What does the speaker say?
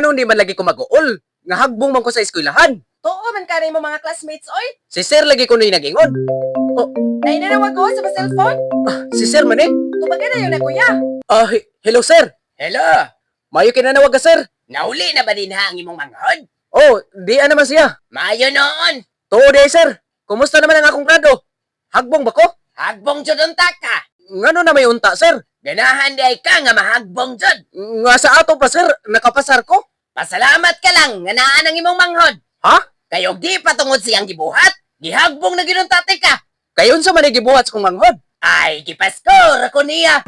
Ngano di man lagi ko mag-uol? Nga hagbong man ko sa eskwelahan. Tuo man ka mo mga classmates, oy. Si sir lagi ko nu'y nag-ingon. Nay nanawag ko sa cellphone. Ah, si sir man eh. Tubaga na yun na, kuya. Ah, hello, sir. Hello, Mayo kinanawag ka, sir. Nauli na ba din ha ang imong manghod? Oh, di naman siya. Maayo noon. Tuo di, sir. Kumusta naman ang akong grado? Hagbong ba ko? Hagbong jud unta ka. Ngano na may unta, sir? Ganahan di ay ka nga mahagbong jud. Nga sa ato pa, sir, nakapasar ko. Pasalamat ka lang nga naa ang imong manghod. Ha? Kay og di pa tungod siyang gibuhat, gihagbong na gid unta ka. Kayon sa man gibuhat sa kong manghod. Ay, gipasko ra ko niya.